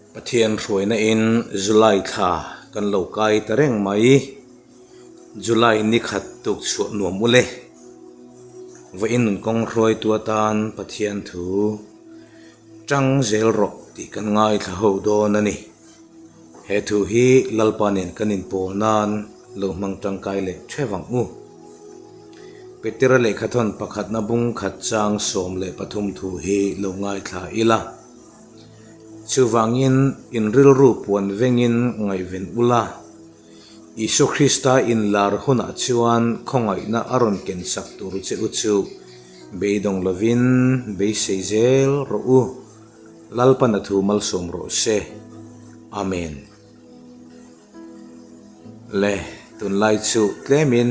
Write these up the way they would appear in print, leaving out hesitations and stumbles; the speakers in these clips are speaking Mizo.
Pathian hruaina in July thla kan lo kai ta reng mai. July ni khat tuk chhuah nuam u le. Vawiin nun kawng hruaitu atan Pathian thu tang zel rawh tih kan ngaithla ho dawn a ni. He thu hi Lalpa nen kan inpawl nan lo hmang tangkai leh theuh ang u. Petera lehkhathawn pakhatna bung khat chang 13 thu hi lo ngaithla ila. Chuvangin in rilru puan vengin ngaihven ula, Isua Krista inlar hunah chuan khawngaihna a rawn ken sak tur che u chu beidawng lovin beisei zel rawh u. Lalpan a thu malsawm rawh se. Amen. Le, tunlai chu tlemin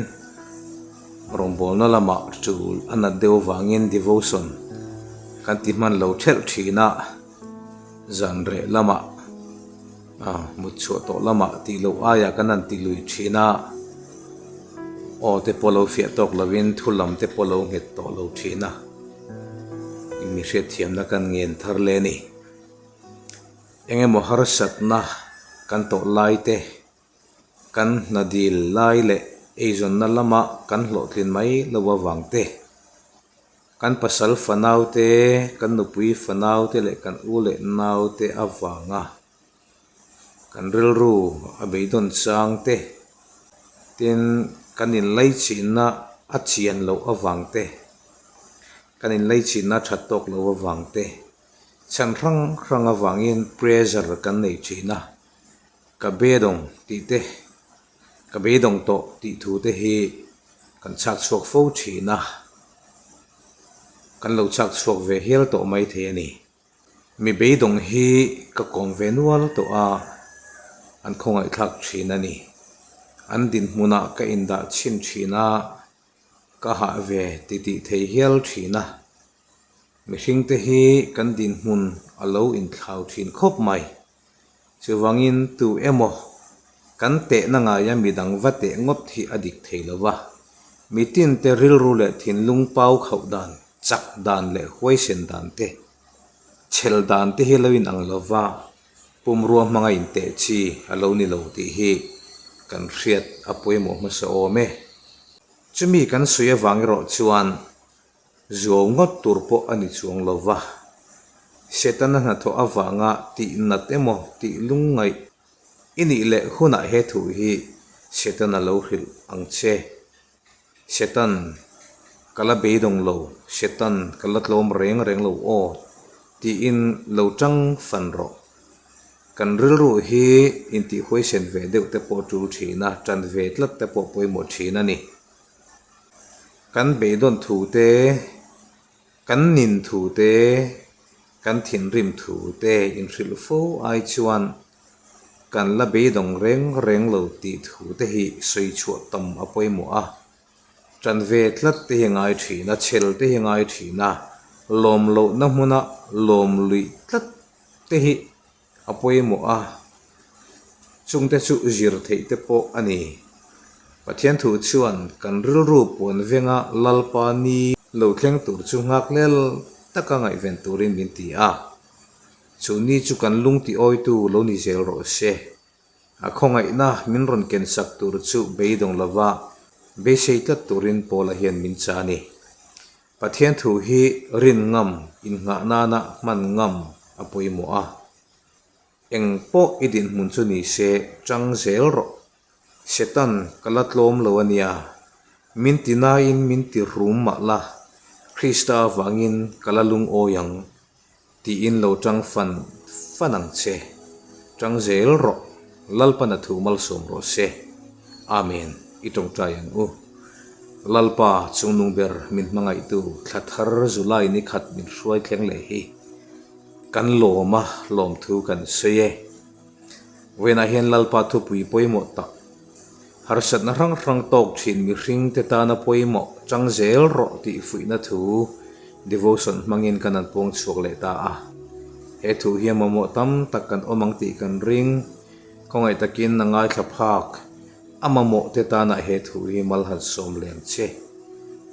rawngbawlna lamah tul a nat deuh avangin devotion kan ti hman lo thelh thin a, zan reh lamah mut chhuah tawh lamah tih loh aiah kan han ti lui thin a, aw te pawh lo fiah tawk lovin thu lam te pawh lo nghet tawh lo thin a. Mi hriatthiamna kan ngen thar le a ni. Eng emaw harsatna kan tawh lai te, kan hna dil lai leh eizawnna lama kan hlawhtlin mai lo avang te, kan pasal fanau te, kan nupui fanau te leh kan u leh nau te avanga kan rilru a beidawn chang te, tin kan inlaichihna a chian loh avang te, kan inlaichihna a that tawk loh avang te, chhan hrang hrang avangin pressure kan nei thin a, ka beidawng tih te, ka beidawng tawh tih thu te hi kan chhak chhuak fo thin a, kan lo chhak chhuak ve hial tawh mai thei a ni. Mi beidawng hi ka kawm ve nual tawh a, an khawngaihthlak thin a ni. An dinhmunah ka indah chhin thin a, ka hah ve titih thei hial thin a. Mihringte hi kan dinhmun a lo inthlau thin khawp mai. Chuvangin tu emaw kan tehna ngaia midang va teh ngawt hi a dik thei lo va, mitinte rilru leh thinlung pau khauh dan, chak dan leh huaisen dan te, chhel dan te hi lo inang lo va, pumrua hmanga inteh chi a lo ni lo tih hi kan hriat a pawimawh hmasa awm e. Chumi kan sawi avang erawh chuan Zuau ngawt tur pawh a ni chuang lo va, Setana hnathawh avanga tih nat emaw tih lungngaih i nih leh hunah he thu hi Setana lo hrilh ang che. Setan, ka la beidawng lo, Setan, ka la tlawm reng reng lo aw, tiin lo tang fan rawh. Kan rilru hi intihhuaisen ve deuh te pawh tul thin a, tan ve tlat te pawh pawimawh thin a ni. Kan beidawn thu te, kan nin thu te, kan thinrim thu te inhrilh fo ai chuan kan la beidawng reng reng lo tih thu te hi sawi chhuah tam a pawimawh a. Tan ve tlat te hi a ngai thin a, chhel te hi a ngai thin a, lawm lohna hmuna lawm luih tlat te hi A pawimawh a, chungte chu zir theih te pawh a ni. Pathian thu chuan kan rilru puan venga Lalpa ni lo thleng tur chu nghak lel taka ngaihven turin min ti a. Chu ni chu kan lung ti awitu lo ni zel rawh se. A khawngaihna min rawn ken sak tur chu beidawng lova beisei tlat turin Paula hian min chah a ni. Pathian thu hi rin ngam, innghah nana hman ngam a pawimawh a. Eng pawh i dinhmun chu ni se, chang zel rawh. Setan, ka la tlawm lo a nia. Min ti nain min ti rum mah la, Krista avangin ka la lungawi ang. Tiin lo tang fan fan ang che. Tang zel rawh, Lalpan a thu malsawm rawh se. Amen, i tawngtai ang u. Lalpa chungnung ber min hmangaihtu thla thar July ni khat min hruai thleng leh hi kan lawm a, lawmthu kan sawi e. Vawiinah hian Lalpa thupui pawimawh tak, harsatna hrang hrang tawk thin mihringte tana pawimawh chang zel rawh tih fuihna thu devotion hmangin kan han puang chhuak leh ta a. He thu hi a mamawh tam tak kan awm ang tih kan ring. Khawngaih takin a ngaithla phak a mamawh te tana he thu hi mal han sawm leng che.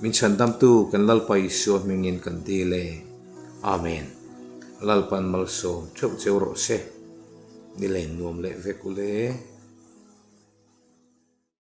Min chhandamtu kan Lalpa Isua hmingin kan dil e. Amen. Lalpan malsawm theuh cheu rawh se. Ni len nuam leh vek ule.